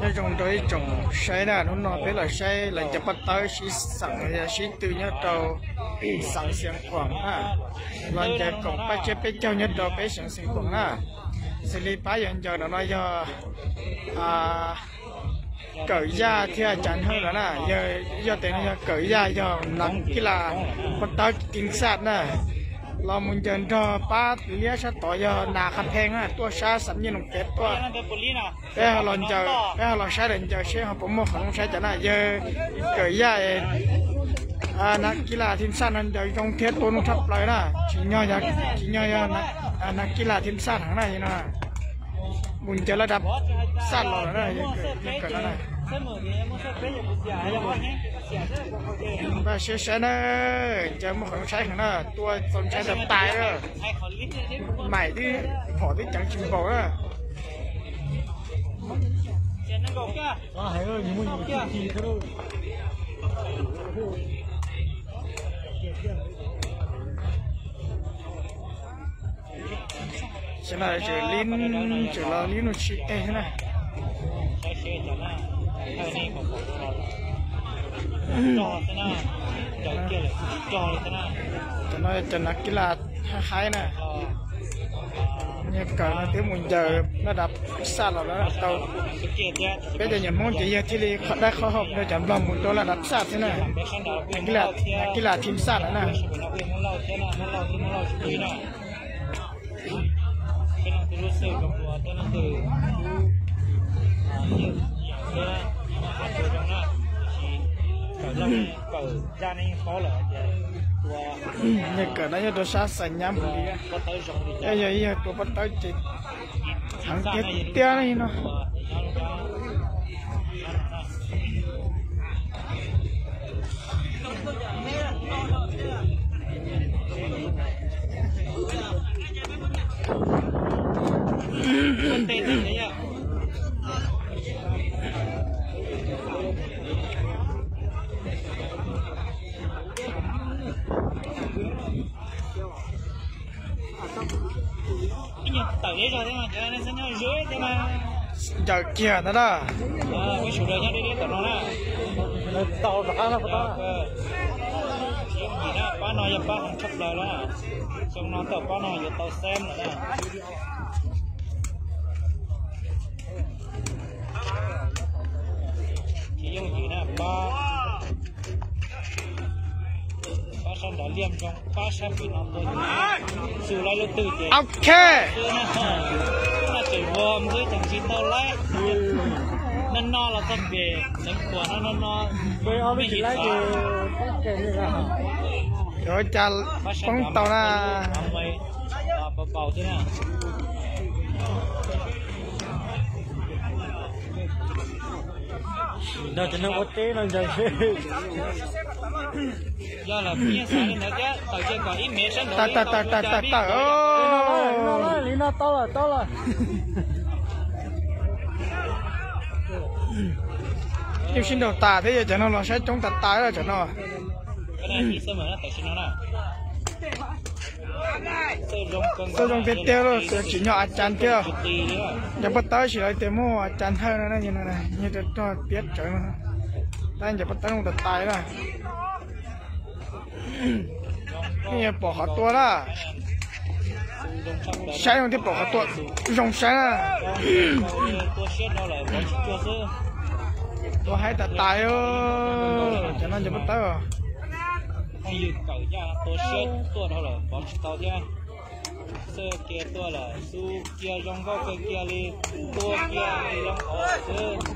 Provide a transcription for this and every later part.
Nyob zoo rau ib tsoom saib na, hnub no peb los saib los ncaws poj tawb sib xeem, sib tw nyob rau xeev Xiav Khuam na, los ncaws koom paj tsiab peb caug nyob rau peb xeev Xiav Khuam na. Xws li pab yuav ncaws no no yog Kawm Yaj thiab Cas Hawj los na, yog tes no yog Kawm Yaj, yog Nas Kij Las poj tawb Thim Xaj na, los mus ncaws nrog pab liab sab tod yog Nas Qha Pheej na, tuaj sab Xam Nyiaj Loos Kev tuaj. Peb ho los ncaws, peb ho los saib daim ncaws seb ho puas muaj qhov zoo saib cas na. Yawg Kawm Yaj, Nas Kij Las Thim Xaj no ncaws zoo thiab tua zoo tshaj plaws na, tsis nyog, tsis nyog yog Nas Kij Las Thim Xaj heev na no. Mus ncaws laj dab xaj los lawm na, yawg Kawm no na. Npaj siab saib na, ncaws muaj qhov zoo saib heev na, tua txaus ntshai tas tas. Maim twb phom twb ceev tsis npaum na. Xyov no tseem li, tseem los li no tsis eg na. Cov no cov Nas Kij Las haib haib na. Yawg Kawm no twb mus ncaws laj dab xaj los lawm tau. Peb cov nyuam Hmoob ces yog thiaj li qhov dab qhov hau rau cov Nplog mus tua laj dab xaj xwb na. Nas Kij Las Thim Xaj lawm na. Yawg Kawm no nyob rau sab Xais Nyab Npus Lis, yog ib yawg tua poj tawb ces heev tiag tiag li no. Ncaws kiag ntag na. Pab no yog pab heev tshaj plaws lawm. Xyoo no tawm pab no yuav tau xeeb lawm na. Tsis yooj yim na, pab, pab sab nrad liam zoo, pab sab pem no tua xu laib lub twg ces ok. Xwb na, no tseem vov ntxwb tseem tsis tau laib. No no los txog pem xeev Khuam no no no. Yuav ua cas poob tau na. Nrog cov neeg ua teb no ncaws. Yog lawm, peb yeej xav li ntawd thiab, tawm kiag kom ib mev sab nraud. Tawm, tawm, tawm, tawm, tawm. Li no tau lawm, tau lawm. Yeej sib nraus tas thiab, yog cov no los saib coob tas tas lawm cov no. Xab zoo tiag tiag, tsis nyob A Cas thiab. Ncaws poj tawb sis lawv tias muaj A Cas Hawj no, nyob rau rog tiab tsawv no. Tab ncaws poj tawb zoo tas tas na. Yeej pom qhov tua na. Saib zoo thiaj pom qhov tua zoo saib na. Tua haib tas tas, cov no ncaws poj tawb.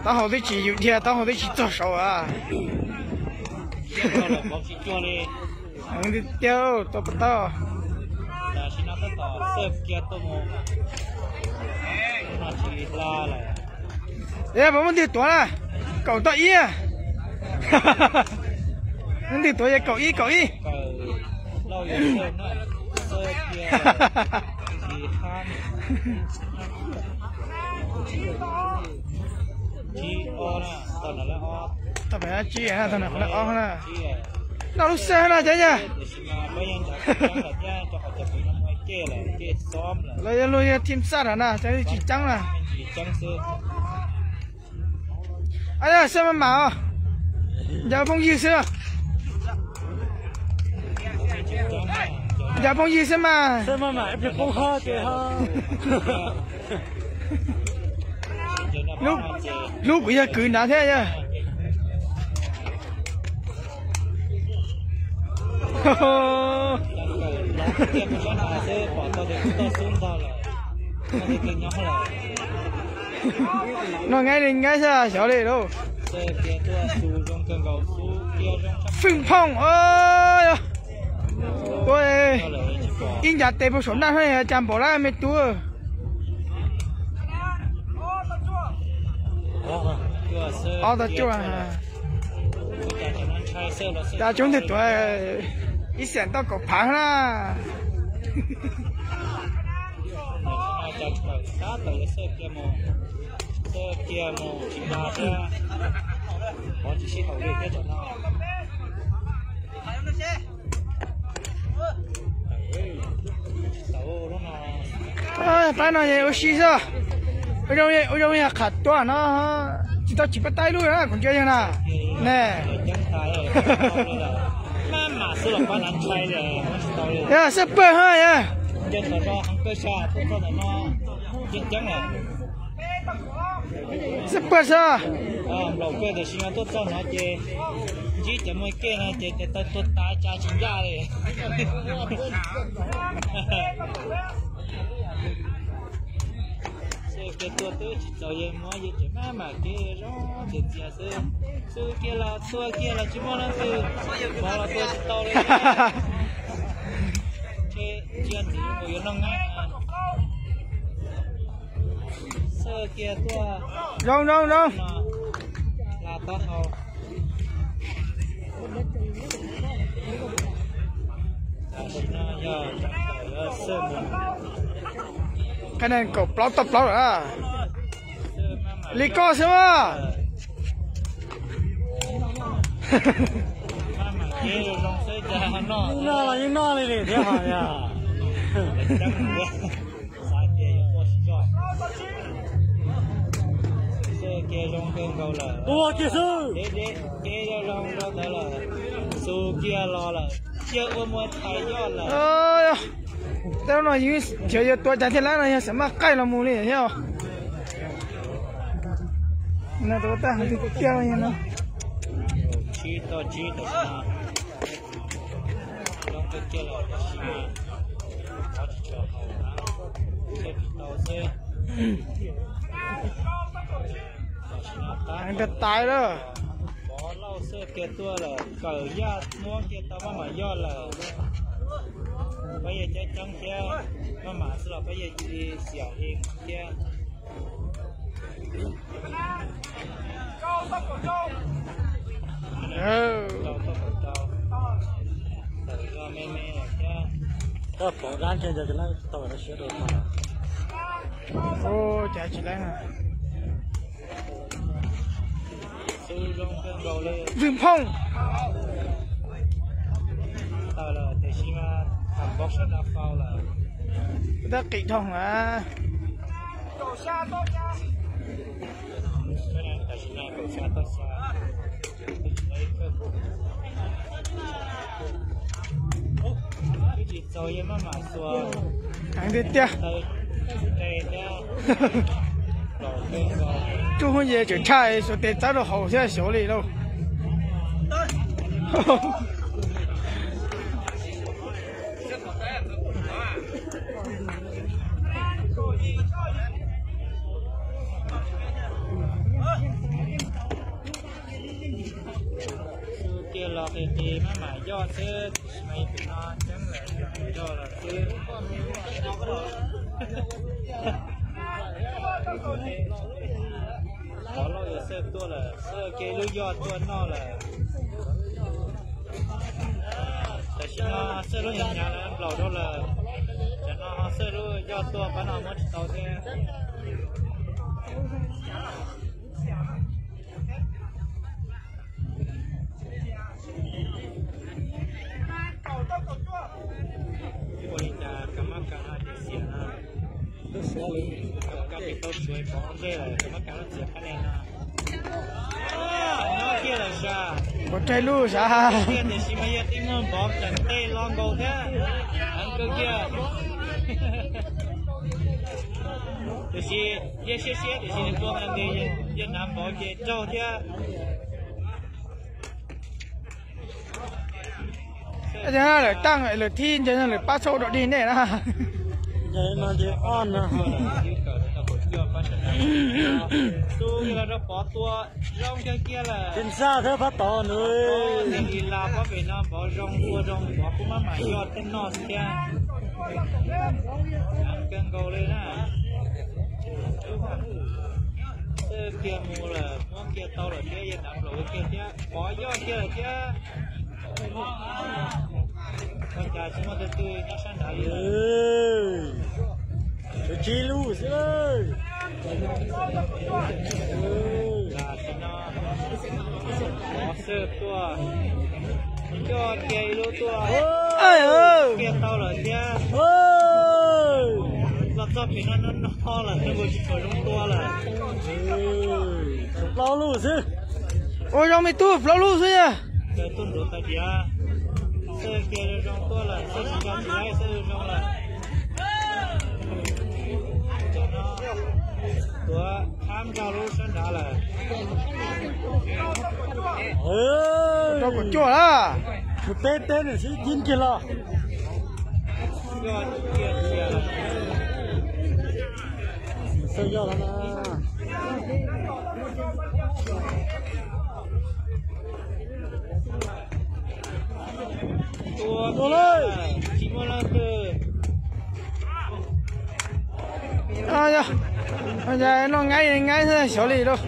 Taub hau twb tsis yus dhia, taub hau twb tsis txog saud a. Tiag, tua poj tawb. Es puas muaj ntwg tuav na? Kaum tau ib. Muaj ntwg tuav yog kaum ib, kaum ib. Tau pem tsib na, tau na qhov lawv ob na. Noj lub xwb na cov yog. Lawv yog luag yog thim xaj na, cov tsis ceeb na. Xab maj mam os, ncav phooj ywg xwb. Ncav phooj ywg xwb mas. Hlub kuv yawg kwv nrad thiab yawg. Noj nqaij li nqaij xwb xyov li lauj. Fwj Phooj, ua ib ncav tes puag saum naj no cas npaum lab me tub. Ob tau cuaj. Cas coob ntawm tuaj ib xeem tau kaum phav na. Pab no yog ua si xwb. Ua zoo yog qham tuaj no, tsis tau tsim pab taib lub na, kuv ntsia yog na. Ne, yog xab pawg ha yog. Xab pawg xwb. Nplaum kawg tam sim no tuaj txog no ces ntsib cov muaj kej no ces tes taw tuag tas cas tsis ncaj li. Xwb kiag tuaj twb tsis txaus yawg muab yawg tseem maj mam kev zoo txias txias xwb. Xwb kiag los tuaj kiag los tsis muaj leej twg, mov los tua tsis tau li. Ntsia ntxiv mus yuav noj nqaij. Xwb kiag tuaj. Zoo zoo zoo. Hla taub hau. Qhov no kaum plaub toj plaub lawm. Li koj xwb mas. Noj los yeej noj li li thiab ho yog. Ua kiag xwb. Xus kiag los lawm, cia ua muag thais yoj lawm. Tej lub no yus nrhiav yuav tua cas thiaj lab no yog xav maj qaij los mus li thiab. Tus tab hais tiag tiag no. Tsib toj tsib tam sim no. Zoo kawg kiag los tam sim no. Qhov tsis tshua haum na, tsis tau xwb. Tam sim no tab tom tais lawm. Pov lauj xwb kiag tuaj lawm, kawm yaj muab kiag tau maj mam yoj lawm. Pab yawg ceeb ceeb thiab, maj mam xwb los pab yawg cia li xiam li thiab. Tawm me me lawm thiab. Koj pov dab kiag ntawd ces lawv tau lawv siab rau tag. Ua cas tsis lawv na. Xub zoo kawg nkaus li. Vwm Phooj. Tawm lawm tiam sis mas tham npog sab nrad faus lawm. Tab qis dhau na. Tam sim no kaum xya toj xya. Twb tsis txaus yawg maj mam xuas. Heev tiag tiag. Tsuj hwj yawg tseem tshaj xuas tes txawb rau hauv thiab xyov li lauj. Xub kiag los qis qis maj mam yoj xwb, tam sim no pem no ceeb lawm, yog lawm xwb. Qhov lauj yuav xawj tuaj lawm, xawj kiag lub yoj tuaj noj lawm. Tam sim no xawj lub hnyav hnyav lawm nplaum rau lawm, tam no xawj lub yoj tuaj pab no muab tsis tau thiab. Ua li cas kab mab kas no tsis xiam no? Kab tsis tau tsuav pov ntej lawm, kab mab kas no txiav qab ne no. Raug lub sav. Tiam sis mas yog tib muag npov tseem tej lo nkaus thiab. Kawg kiag. Tiam sis yog siab siab tiam sis nws tua nqes nqes, yog hnav npov ces raug thiab. Lawv taaj lawv thib ntawd lawv pab txhua dog dig nej na. Tus rau Pov tua zoo kawg kiag lawm. Tis ntxaj thiab pab tod nws. Tis li las pob pem no npov zoo tua zoo npov kuj maj mam yog tej noj xwb thiab. Kawg nkaus li na. Txawj kiag mus lawm, muab kiag tau lawm thiab, yog hnav nplaum kiag thiab, Pov yoj kiag lawm thiab. Ua cas tsis muaj tus twg nyob sab nrad li. Tsib lub xwb. Tam sim no Pov xwb tuaj, coj kiag ib lub tuaj, kiag tau lawm thiab. Los txog pem no no no lawm, nws tsis tshua zoo tua lawm. Plaub lub xwb. Ua zoo me tub, plaub lub xwb. Tuaj ntuav tais diav, xwb kiag zoo tuaj lawm, xwb tsis zoo tsis laib, xwb zoo lawm. Tuav thab nrog lub sab nrad lawm. Rau kaum cuaj na. Tus peb peb nws sib cib kiag los. Xwb yog na. Tua lawm, tsis muaj leej twg. Noj nqaib nqaib xwb xyov li lauj.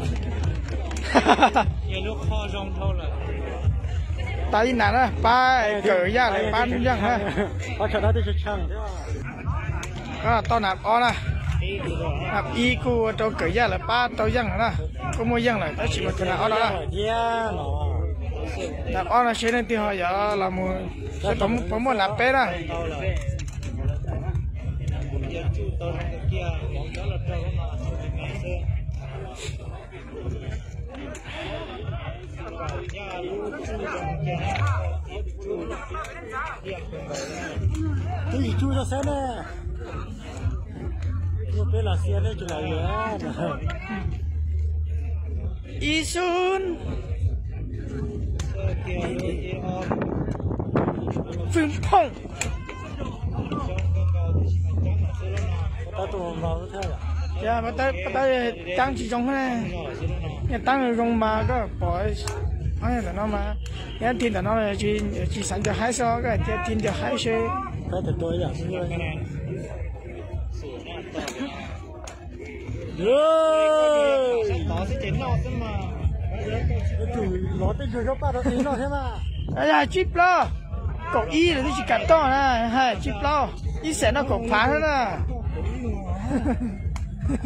Tas ib nas na, pab Kawm Yaj lawv pab Yeej na. Toj nas ob na. Nas ib kuj ua rau Kawm Yaj lawv pab tau Yeej na. Kuj muaj Yeej lawm tab sis mas tug nas ob no na. Nas ob no seb leej twg ho yuav los mus, seb puas muaj nas peb na. Twb yim tsuj rau xwb ne. Muaj peb los xiab ne tsis los yuav. Ib xub. Fwj phooj. Tab tab taab tsis zoo, yog taab zoo mas koj pom ntawm no mas, yog tig ntawm no tsis xav ncaws haib xwb, koj tig ncaws haib seb. Los tej zug zaub paj rau tig noj thiab mas. Hais tsib plaub, kaum ib lawm twb tsis kam toj na, hais tsib plaub, ib xees noj kaum phav thiab na.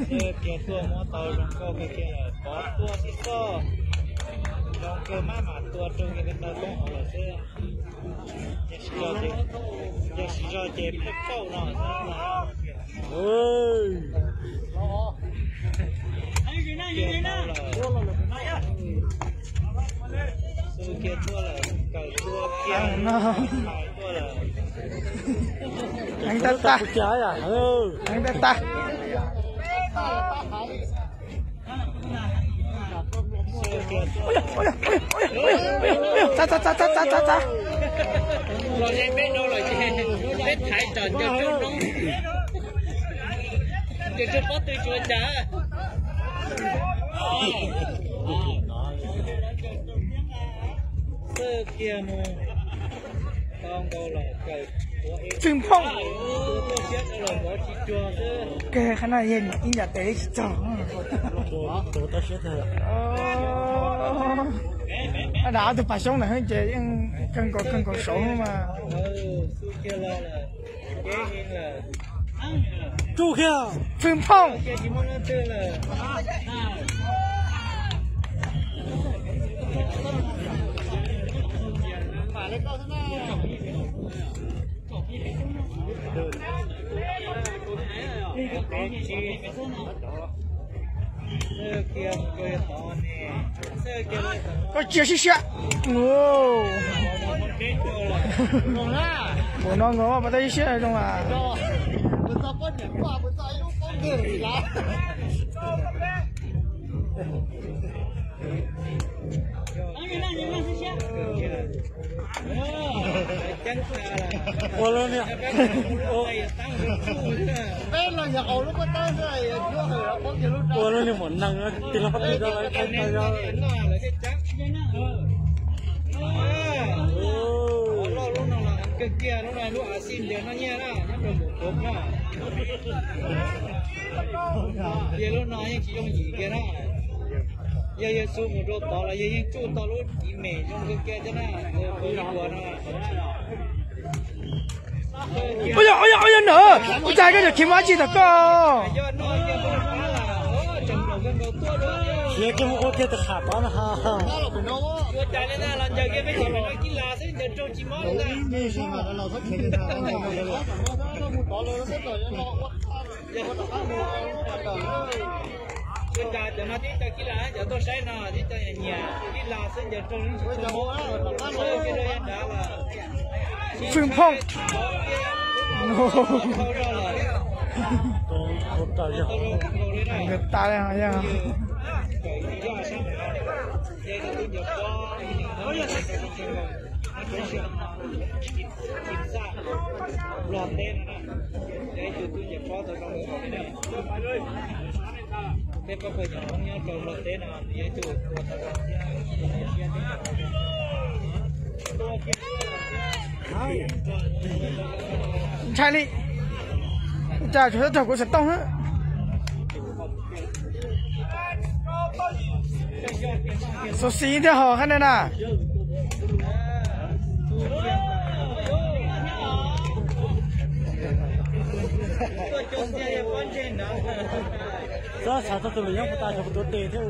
Kiag tuaj muab tau zoo nkauj kiag, Pov tua tib txoj zoo kawg maj mam tua rau kiag ko taw koob hauv lawm xwb. Yog tsis zog ces pheej pauj no xwb. Xwb kiag tuaj lawm, Kawm tua kiag tuaj lawm. Heev tag tag, heev tag tag. Txav txav txav txav txav txav. Los ze peb rau lawm ces peb thaiv tsam ncaws rooj noob, ncaws rooj pob tw tsis ua cas. Xwb kiag mus tau nkaus lawm, Kawm. Txwj Phooj. Kawg qhov no yog ib ncav tes tsis txog. Dam ob tug pas xyoob ntawd ces yeej kawg nkaus kawg nkaus saud mas. Tsuj kiag, Txwj Phooj. Kiag mus rau yav tod ne, Koj cia siab siab. Npaum no nkaus pas tau ib siab zoo as. Ua lub niag, ua lub niag mom neeg tig los pab tw rau lawv tau yog. Ces lub no yeej tsis yooj yim kiag na. Yog Yexus mus rau tod los yog yeej tsuj tau lub kiv mem zoo kawg kiag thiab na. Ua yog, ua yog, ua yog na, ua cas koj niam khiav mus dab tsi tom koj? Khiav kiag mus ua kiag tawm qham tod na. Cov no tib co kib las, cov tuaj saib no tib co nyiam nyiam kib las xwb, ncaws raug li tsis tshua mob, kiag rau yav nrad los. Fwj phooj. Nkawd tas li, Nplog teb no, ib tug tub ncaws pob tau zoo li no. Peb pab pawg nyom Hmoob nyob rau Nplog teb no, yog ib tug ua tau zoo thiab. Ntshai li, cas tsuas yog raug kuv xov tooj xwb. Xov xis thiab hos qab ntawd na. Xav tau tus lwm nyob puas tas, xyov puas tuav tes thiab.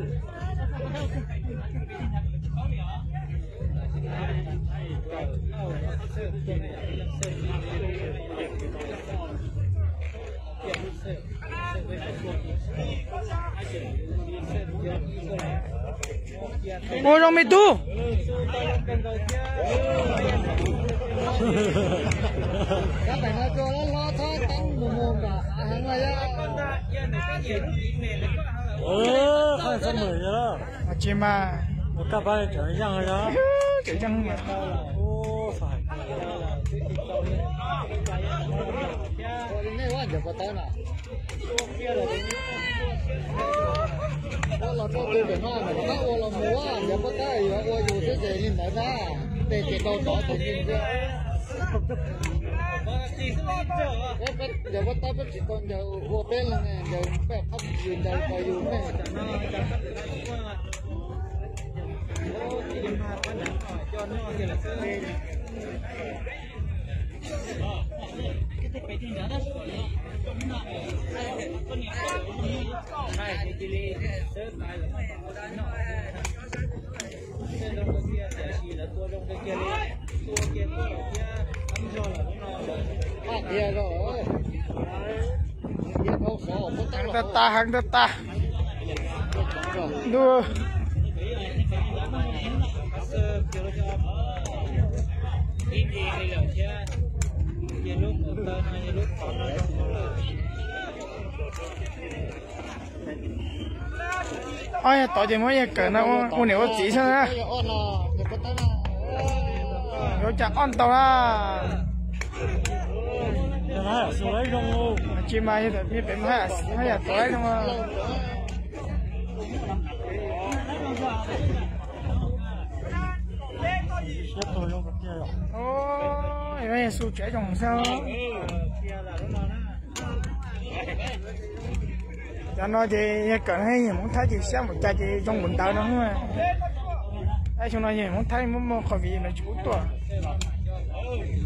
Ua zoo me tub. Tsis mas, tseem yeej mas. Ua los rau tus pem no, ua los mus, ncaws pob tawb yuav ua yus xwb ces li ntawd na. Tes ces tau tod tes li ntawd. Ncaws pob tawb peb tsis tau ncaws ua peb leeg, ncaws peb qab yus ncaws tau yus ne. Heev tag tas, heev tag tas. Ntuj. Ob yog tod ces muab yawg Kawm no ua niam ua txiv xwb na. Yuav cas ob ntau na. Tsis mas yog pem haj yam tod zoo. Yog Yexus tsev zoo xwb. Cov no ces yog kawm nyiam Hmoob Thaib ces siab npaum cas ces zoo npaum ntawd no. Tab xyoo no yog Hmoob Thaib muaj muaj COVID no tsis pub tuaj.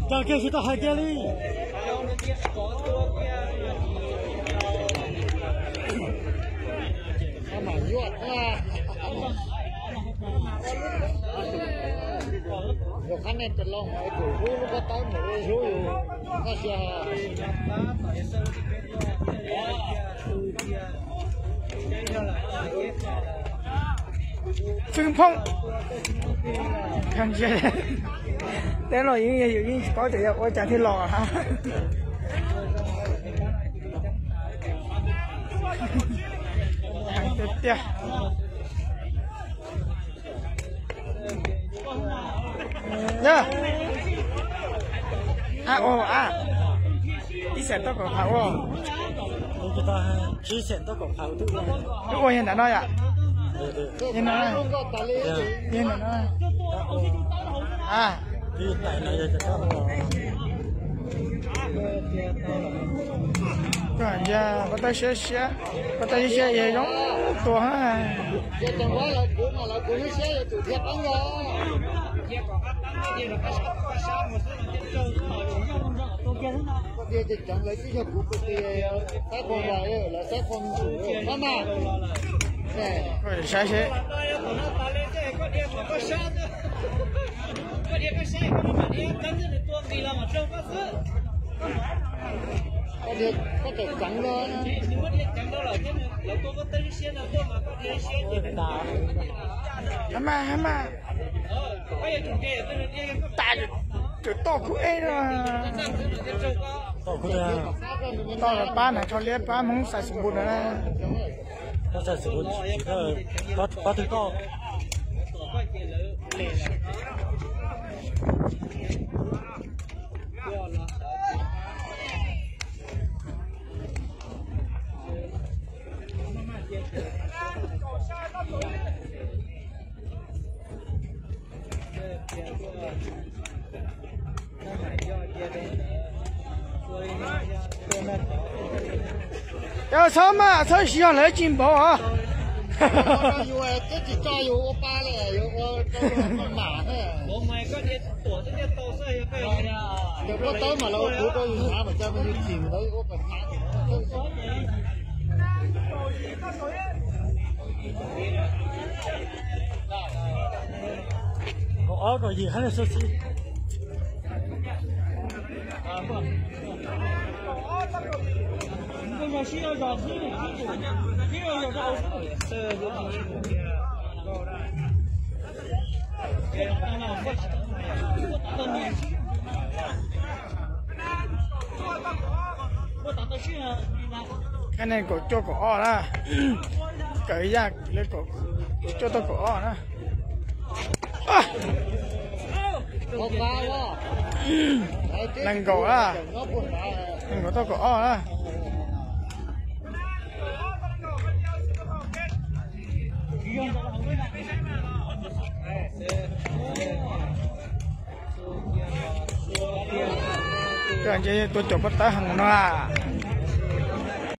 Cas kiag tsis tau hais kiag li. Yog qab nej tus loj mas tus hlub lub pob tawb mus hlub yus, koj xyov. Fwj Phoob. Tej no yeej yog yus yeej tsis paub tias yog ua cas thiaj los. Tiag tiag. Yog. A ua a. Ib xeem tauj kaum phav ua. Twb ua yog ntawm no yom. Yog ntawm no. Yog ntawm no. A. Koj ntsia pov tawb siab siab, pov tawb siab siab yog zoo tua. Saib seb. Hab mas, hab mas. Tas, cov toj kuv eb no. Toj pab na, tso liab pab Hmoob xais xus npus na. Yog txhob mas txhob siv yog lawv tsis npaum os. Kaum ob kaum yim hab xwb. Kab neeg kaum cuaj kaum ob na. Kawm yaj li kaum cuaj tau kaum ob na. Nees nkaum na. Nees nkaum tau kaum ob na. Koj nce tua caum pov tawb heev no a.